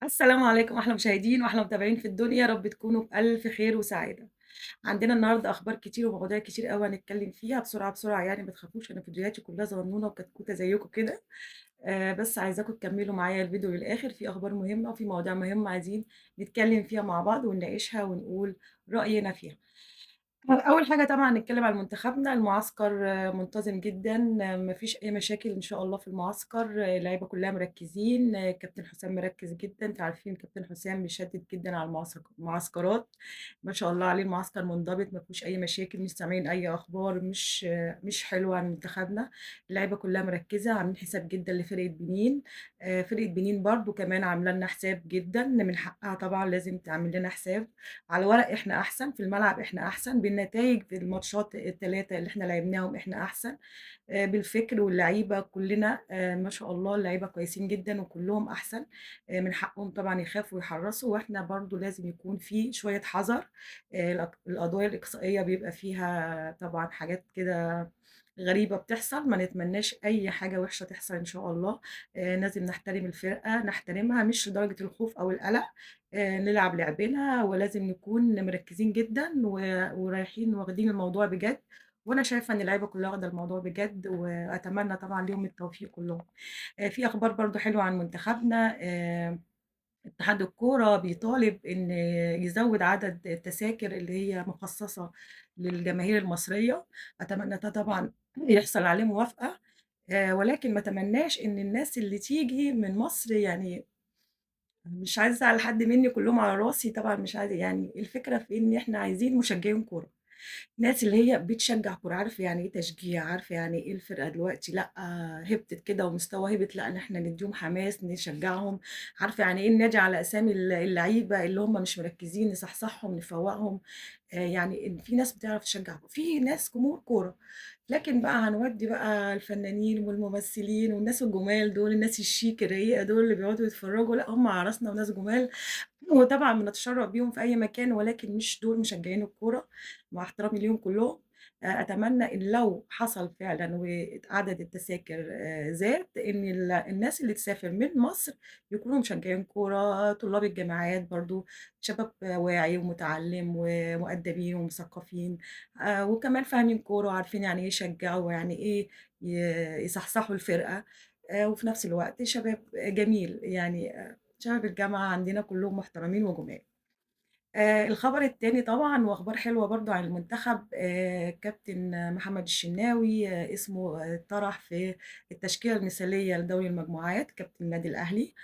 السلام عليكم أحلى مشاهدين وأحلى متابعين في الدنيا، يا رب تكونوا بألف خير وسعادة. عندنا النهارده أخبار كتير ومواضيع كتير أوي هنتكلم فيها بسرعة، بسرعة يعني ما تخافوش أنا فيديوهاتي كلها صغنونة وكتكوتة زيكم كده. بس عايزاكم تكملوا معايا الفيديو للآخر، في أخبار مهمة وفي مواضيع مهمة عايزين نتكلم فيها مع بعض ونناقشها ونقول رأينا فيها. أول حاجة طبعًا نتكلم عن منتخبنا، المعسكر منتظم جدًا، ما فيش أي مشاكل إن شاء الله في المعسكر، اللعيبة كلها مركزين، كابتن حسام مركز جدًا، أنتم عارفين كابتن حسام بيشدد جدًا على المعسكرات، ما شاء الله عليه المعسكر منضبط ما فيهوش أي مشاكل، مش سامعين أي أخبار مش حلوة عن منتخبنا، اللعيبة كلها مركزة، عاملين حساب جدًا لفرقة بنين، فرقة بنين برضه كمان عاملة لنا حساب جدًا، من حقها طبعًا لازم تعمل لنا حساب، على الورق إحنا أحسن، في الملعب إحنا أحسن، بالنتايج في الماتشات ال3 اللي إحنا لعبناهم إحنا أحسن، بالفكر واللعيبة كلنا، ما شاء الله اللعيبة كويسين جدًا وكلهم أحسن، من حقهم طبعًا يخافوا ويحرصوا، وإحنا برضه لازم يكون في شوية حذر، القضايا الإقصائية بيبقى فيها طبعًا حاجات كده غريبة بتحصل، ما نتمناش أي حاجة وحشة تحصل إن شاء الله، لازم نحترم الفرقة، نحترمها مش لدرجة الخوف أو القلق، نلعب لعبنا ولازم نكون مركزين جدًا ورايحين واخدين الموضوع بجد، وأنا شايفة إن اللعيبة كلها واخدة الموضوع بجد، وأتمنى طبعًا ليهم التوفيق كلهم. في أخبار برضه حلوة عن منتخبنا، اتحاد الكورة بيطالب إن يزوّد عدد التذاكر اللي هي مخصصة للجماهير المصرية، أتمنى ده طبعًا يحصل عليه موافقة، ولكن ما أتمناش إن الناس اللي تيجي من مصر، يعني مش عايزة أزعّل حد منّي، كلّهم على راسي طبعًا، مش عايزة يعني الفكرة في إن إحنا عايزين مشجعين كورة، ناس اللي هي بتشجّع كورة، عارفة يعني إيه تشجيع، عارفة يعني إيه الفرقة دلوقتي لأ، هبطت كده ومستواها هبط، لأ، إن إحنا ندّيهم حماس، نشجّعهم، عارفة يعني إيه ننادي على أسامي اللعيبة اللي هم مش مركّزين، نصحصحهم، نفوّقهم، يعني إن في ناس بتعرف تشجّع، في ناس جمهور كورة، لكن بقى هنودّي بقى الفنانين والممثلين والناس الجُمال دول، الناس الشيك الرقيقة دول اللي بيقعدوا يتفرّجوا، لأ، هم على راسنا وناس جُمال، وطبعًا بنتشرّف بيهم في أي مكان، ولكن مش دول مشجعين الكورة، مع احترامي ليهم كلّهم. أتمنى إن لو حصل فعلًا وعدد التذاكر زاد، إن الناس اللي تسافر من مصر يكونوا مشجعين كورة، طلاب الجامعات برضه، شباب واعي ومتعلم ومؤدبين ومثقفين، وكمان فاهمين كورة وعارفين يعني إيه يشجعوا ويعني إيه يصحصحوا الفرقة، وفي نفس الوقت شباب جميل، يعني شباب الجامعة عندنا كلّهم محترمين وجُمال. الخبر التاني طبعًا وأخبار حلوة برضه عن المنتخب، كابتن محمد الشناوي اسمه اتطرح في التشكيلة المثالية لدوري المجموعات، كابتن النادي الأهلي.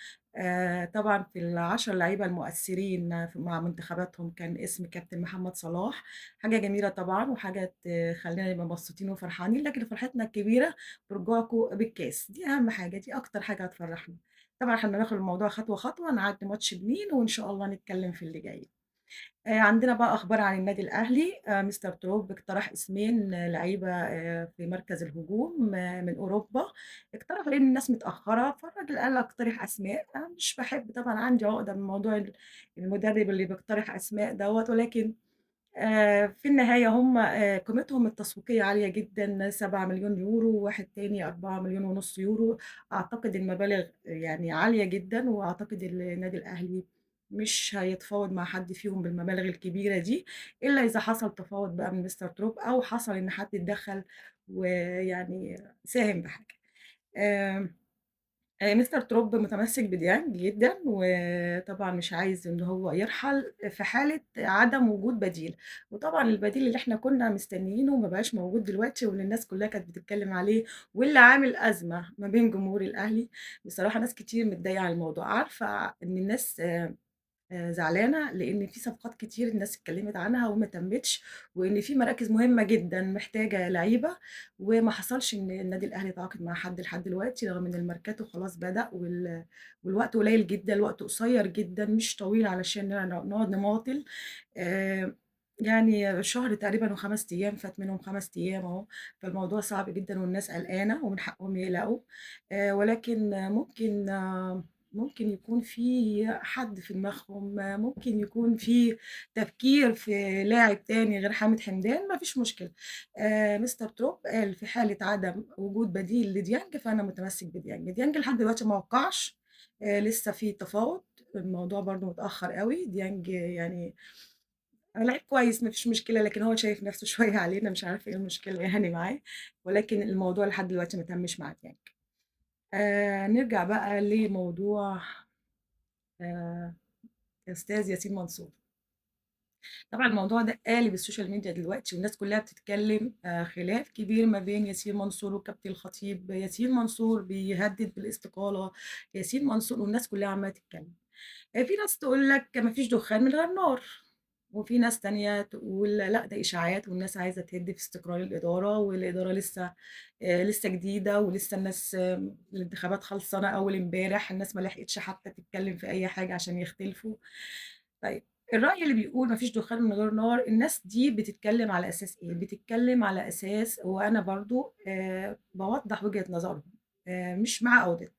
طبعًا في ال10 لعيبة المؤثرين مع منتخباتهم كان اسم كابتن محمد صلاح، حاجة جميلة طبعًا وحاجة تخلّينا نبقى مبسوطين وفرحانين، لكن فرحتنا الكبيرة برجوعكم بالكاس، دي أهم حاجة، دي أكتر حاجة هتفرحنا. طبعًا إحنا بناخد الموضوع خطوة، خطوة، نعدّي ماتش بنين وإن شاء الله نتكلم في اللي جاي. عندنا بقى أخبار عن النادي الأهلي، مستر تروب اقترح اسمين لعيبة في مركز الهجوم من أوروبا، اقترح لإن الناس متأخرة، فالراجل قال أقترح أسماء، أنا مش باحب طبعًا، عندي عقدة من موضوع المدرب اللي بيقترح أسماء دوّة، ولكن في النهاية هم قيمتهم التسويقية عالية جدًا، 7.000.000€ وواحد تاني 4.500.000€، أعتقد المبالغ يعني عالية جدًا، وأعتقد النادي الأهلي مش هيتفاوض مع حد فيهم بالمبالغ الكبيرة دي، إلا إذا حصل تفاوض بقى من مستر تروب أو حصل إن حد اتدخل ويعني ساهم بحاجة. آمم مستر تروب متمسك بديانج جدًا، وطبعًا مش عايز إن هو يرحل في حالة عدم وجود بديل، وطبعًا البديل اللي إحنا كنا مستنيينه ما بقاش موجود دلوقتي، واللي الناس كلها كانت بتتكلم عليه، واللي عامل أزمة ما بين جمهور الأهلي، بصراحة ناس كتير متضايقة على الموضوع، عارفة إن الناس زعلانة لإن في صفقات كتير الناس اتكلمت عنها وما تمتش، وإن في مراكز مهمة جدًا محتاجة لعيبة، وما حصلش إن النادي الأهلي تعاقد مع حد لحد دلوقتي، رغم إن الميركاتو خلاص بدأ والوقت قليل جدًا، الوقت قصير جدًا مش طويل علشان نقعد نماطل، يعني شهر تقريبًا و5 أيام، فات منهم 5 أيام أهو، فالموضوع صعب جدًا والناس قلقانة ومن حقهم يقلقوا، ولكن ممكن يكون في حد في دماغهم، ممكن يكون في تفكير في لاعب تاني غير حامد حمدان، ما فيش مشكلة. مستر تروب قال في حالة عدم وجود بديل لديانج فأنا متمسك بديانج، ديانج لحد دلوقتي ما وقّعش، لسه في تفاوض، الموضوع برضه متأخر أوي، ديانج يعني لعيب كويس ما فيش مشكلة، لكن هو شايف نفسه شوية علينا، مش عارفة إيه المشكلة يعني معاه، ولكن الموضوع لحد دلوقتي ما تمش مع ديانج. نرجع بقى لموضوع أستاذ ياسين منصور. طبعًا الموضوع ده قالب السوشيال ميديا دلوقتي والناس كلها بتتكلم، خلاف كبير ما بين ياسين منصور وكابتن الخطيب، ياسين منصور بيهدد بالاستقالة، ياسين منصور والناس كلها عمالة تتكلم. في ناس تقول لك ما فيش دخان من غير نار، وفي ناس تانية تقول لأ ده إشاعات والناس عايزة تهد في استقرار الإدارة، والإدارة لسه جديدة ولسه الناس الانتخابات خلصانة أول امبارح، الناس ما لحقتش حتى تتكلم في أي حاجة عشان يختلفوا. طيب الرأي اللي بيقول ما فيش دخان من غير نار، الناس دي بتتكلم على أساس إيه؟ بتتكلم على أساس، وأنا برضو بوضح وجهة نظرهم، مش مع أو ضد.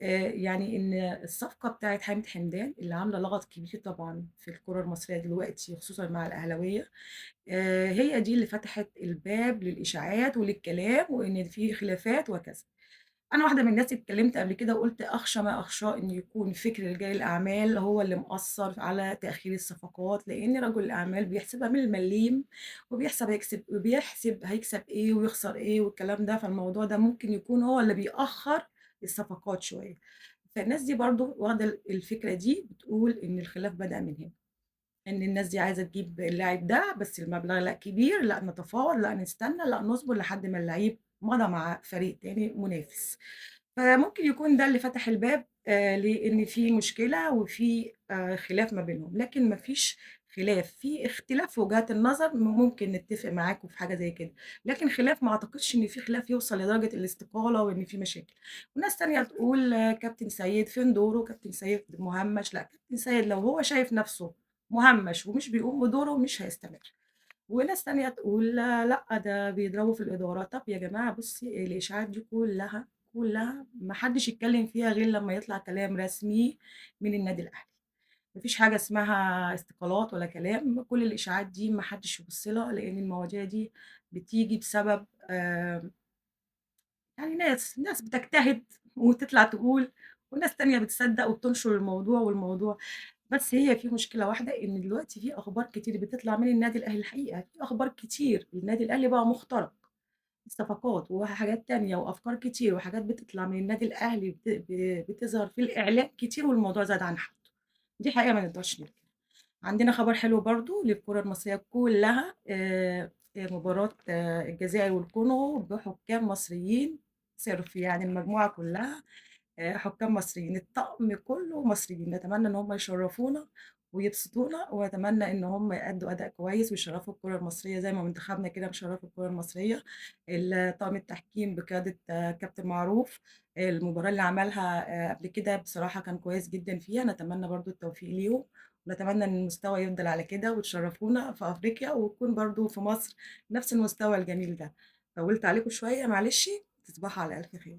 يعني إن الصفقة بتاعة حامد حمدان اللي عاملة لغط كبير طبعًا في الكرة المصرية دلوقتي خصوصًا مع الأهلاوية، هي دي اللي فتحت الباب للإشاعات وللكلام وإن في خلافات وكذا. أنا واحدة من الناس اتكلمت قبل كده وقُلت أخشى ما أخشاه إن يكون فكر رجال الأعمال هو اللي مأثّر على تأخير الصفقات، لإن رجل الأعمال بيحسبها من المليم وبيحسب هيكسب إيه ويخسر إيه والكلام ده، فالموضوع ده ممكن يكون هو اللي بيأخّر الصفقات شوية. فالناس دي برضه واخدة الفكرة دي بتقول إن الخلاف بدأ من هنا، إن الناس دي عايزة تجيب اللاعب ده بس المبلغ لأ كبير، لأ نتفاوض، لأ نستنى، لأ نصبر لحد ما اللعيب مضى مع فريق تاني منافس. فممكن يكون ده اللي فتح الباب لإن في مشكلة وفي خلاف ما بينهم، لكن ما فيش خلاف، في اختلاف في وجهات النظر ممكن نتفق معاكم في حاجة زي كده، لكن خلاف ما أعتقدش إن في خلاف يوصل لدرجة الاستقالة وإن في مشاكل. وناس تانية تقول كابتن سيد فين دوره، كابتن سيد مهمش، لأ كابتن سيد لو هو شايف نفسه مهمش ومش بيقوم بدوره مش هيستمر. وناس تانية تقول لأ ده بيضربوا في الإدارة. طب يا جماعة بُصّي الإشاعات دي كلها ما حدش يتكلم فيها غير لما يطلع كلام رسمي من النادي الأهلي. ما فيش حاجة اسمها استقالات ولا كلام، كل الإشاعات دي ما حدش يبُص لها، لإن المواضيع دي بتيجي بسبب يعني ناس بتجتهد وتطلع تقول، وناس تانية بتصدق وبتنشر الموضوع والموضوع بس هي في مشكلة واحدة، إن دلوقتي في أخبار كتير بتطلع من النادي الأهلي الحقيقة، في أخبار كتير، النادي الأهلي بقى مخترق، صفقات وحاجات تانية وأفكار كتير وحاجات بتطلع من النادي الأهلي بتظهر في الإعلام كتير، والموضوع زاد عن حده. دي حقيقة ما نقدرش ننكرها. عندنا خبر حلو برضه للكرة المصرية كلها، مباراة الجزائر والكونغو بحكام مصريين صرف، يعني المجموعة كلها حكام مصريين، الطقم كله مصريين، نتمنى إن هم يشرفونا ويبسطونا، وأتمنى إن هم يأدوا أداء كويس ويشرفوا الكرة المصرية زي ما منتخبنا كده مشرف الكرة المصرية. طاقم التحكيم بقيادة كابتن معروف، المباراة اللي عملها قبل كده بصراحة كان كويس جدًا فيها، نتمنى برضه التوفيق ليهم، ونتمنى إن المستوى يفضل على كده وتشرفونا في أفريقيا، ويكون برضه في مصر نفس المستوى الجميل ده. طولت عليكم شوية معلش، تصبحوا على ألف خير.